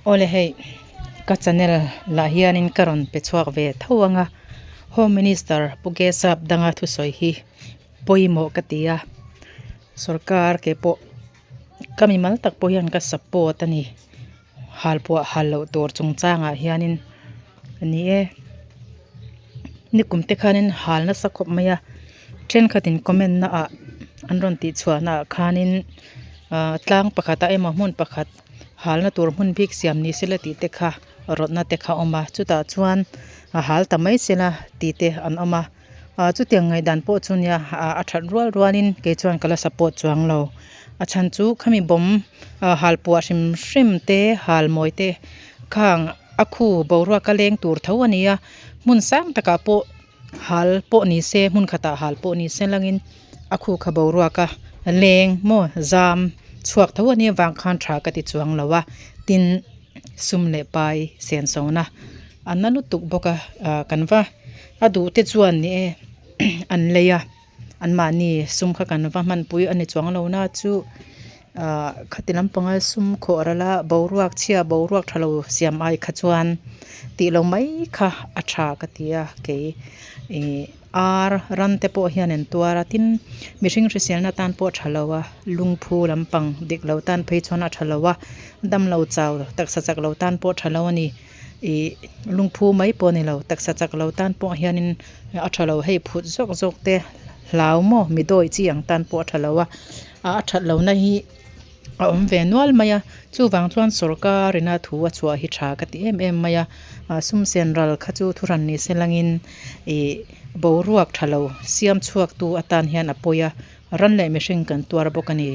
Awle hei ka channel lah hianin ka rawn pe chhuak ve tho ang a home minister pu Gesap danga thusawi hi pawimawh ka ti a sorkar ke pawh ka mimal tak pawh hian ka support a ni halpuah hal loh tur chungchangah hianin a ni e nikum te khanin hal nasa khawp mai a thenkhatin comment na ah an rawn tih chhuah na ah khanin ah tlang pakhat ah emaw hmun pakhat halna tur hmun bik siam ni sela tih te kha rawtna te kha a awm a chutah chuan a hal ta mai sela tih te an awm a ah chutiang ngaihdan pawh chu nia ah a that rual rualin kei chuan ka la support chuang lo a chhan chu khami bomb ah halpuah hrim hrim te halmawi te khang a khu boruak a leng tur tho a ni a hmun sang takah pawh hal pawh ni se hmun khatah hal pawh ni se langin a khu kha boruak a leng maw zam chhuak tho a nia vang khan tha ka ti chuang lo a tin sum leh pai sen sona a na lutuk bawk a ah kan va a duh te chuan ni e an lei a anmahni sum kha kan va hmanpui a ni chuang lo na chu ah khati lampanga sum khawh ral a boruak chhia boruak tha lo siam ai kha chuan tih lo mai kha a tha ka ti a kei ih ar ran te pawh hian an tuar a tin mihring hriselna tan pawh a tha lo a lungphu lampang dik lo tan phei chuan a tha lo a damlo chau taksa chak lo tan pawh a tha lo a ni. Ih lungphu mai pawh a ni lo taksa chak lo tan pawh hianin a tha lo hei phut zawk zawk te hlau maw mi dawi chi ang tan pawh a tha lo a a that lo na hi a awm ve nual mai a chuvang chuan sawrkar ina thu a chhuah hi tha ka ti em em mai a ah sum sen ral kha chu thu hran ni se langin ih boruak tha lo siam chhuak tu atan hian a pawi a ran leh mihring kan tuar bawk a ni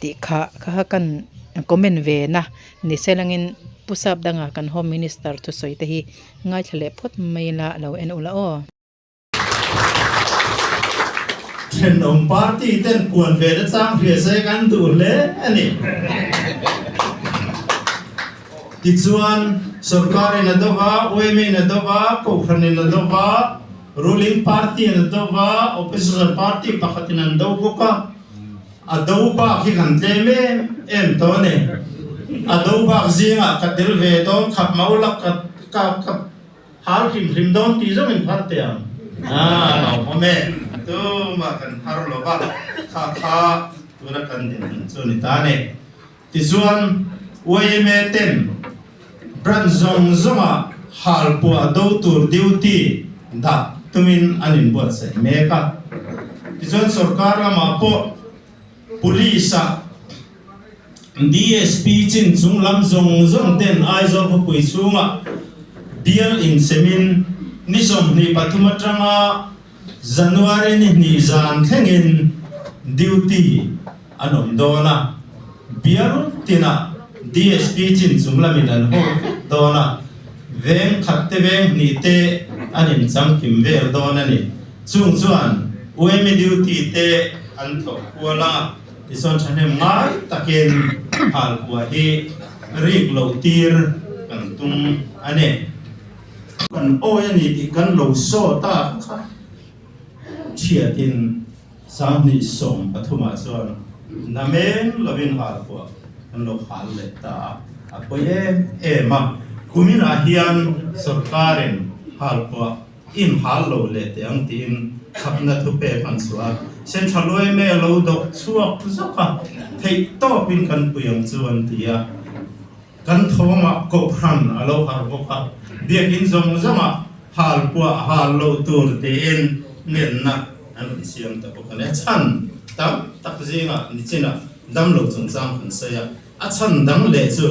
tih kha kha kan comment ve na. Ni se langin Pu Sapdanga kan Home Minister thusawi te hi ngaithla leh phawt mai ila lo en ula aw. Thenawm party ten puan ve na chang hria se kan duh hle a ni. Tichuan sorkar in a do va, yma in a do va, kohhran in a do va, ruling party in a do va, opposition party pakhat in an do bawk a. A do bak hi kan tlem em em tawh a ni. A do bak zingah ka tel ve dawn khap mau la ka ka ka hal hrim hrim dawn tih zawng in phar teh ang. Aa lo awm e. Tumah kan phar lo va, kha kha tuna kan dinhmun chu a ni ta a ni. Tichuan yma ten branch zawng zawngah halpuah do tur duty dah tumin an inbuatsaih mek a. Tichuan sorkar lamah pawh police ah DSP chin chung lam zawng zawng ten Aizawl khawpui chhungah bial insemin ni 23 atanga January ni hnih zan thlengin duty an awm dawn a, bial tinah DSP chin chung lamin an haw vek dawn a, veng khat te veng hnih te an inchangkim vel dawn a ni. Chung chuan UME duty te an thawk kual a, tichuan thahnem ngai takin halpuah hi rik loh tir kan tum a ni. Kan awi a ni tih kan lo saw ta kha thiatin 2013 ah chuan namen lovin halpuah kan lo hal leh ta a, a pawi em em a. Kuminah hian sorkarin halpuah inhal lo leh teh ang tiin khapna thupek an chhuah a, Central yma lo dawk chhuak zawk a, theihtawpin kan pui ang chu an ti a. Kan thawmah kohhran a lo harh bawk a, biakinn zawng zawngah hal puah hal lo tur tiin ngenna an rawn siam ta bawk a ni. A chhan tam tak zingah nichinah damlo chungchang kan sawi a, a chhan dang leh chu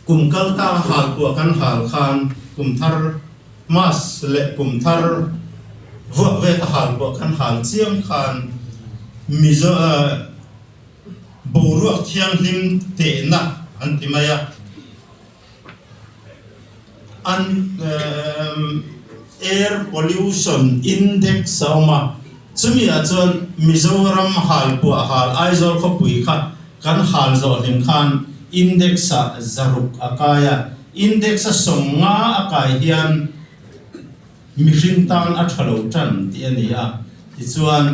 kum kal ta hal puah kan hal khan kum thar Mas leh kum thar vuak veta hal puah kan hal chiam khan Mizo Boruak thianghlim tehna an ti mai a, an Air Pollution Index a awm a, chumi ah chuan Mizoram halpuah hal Aizawl khawpui kha kan hal zawh hlim khan index ah zaruk a kai a, index a 50 a kai hian mihring tan a tha lo tan tih a ni a, tichuan.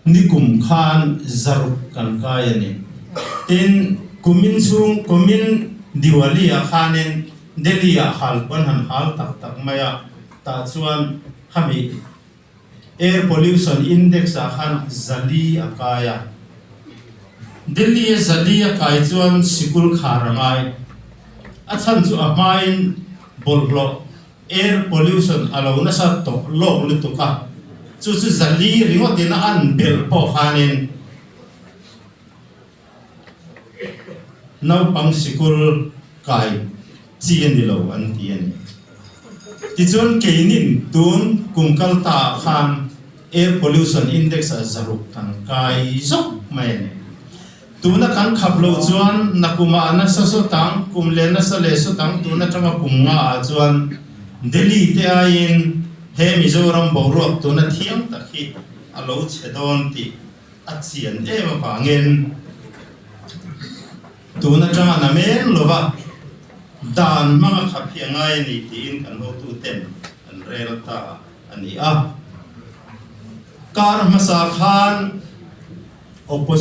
Nikum khan zaruk kan kai a ni. Tin, Kumin chhung, kumin Diwali-ah khanin Delhi-ah hal pawn han hal tak tak mai a, tah chuan khami Air Pollution Index-ah khan zali a kai a. Delhi-a zali a kai chuan sikul khar a ngai. A chhan chu a hmain bawlhhlawh Air pollution a lo nasa tawh lawk lutuk a, chu chu zali ringawtin a an belh pawh khanin naupang sikul kai chi a ni lo an ti a ni. Tichuan keinin tun kum kal ta ah khan air pollution index ah zaruk kan kai zawk mai a ni. Tuna kan khap loh chuan nakumah a nasa sawt ang, kum leh nasa leh sawt ang, tun atanga kum nga ah chuan Delhi te aiin he Mizoram boruak tuna thiang tak hi a lo chhe dawn tih a chian em avangin tun atanga na men lova dan hmanga khap hi a ngai a ni tiin kan hotuten an rel ta a ni a. Kar hmasa khan Opposition.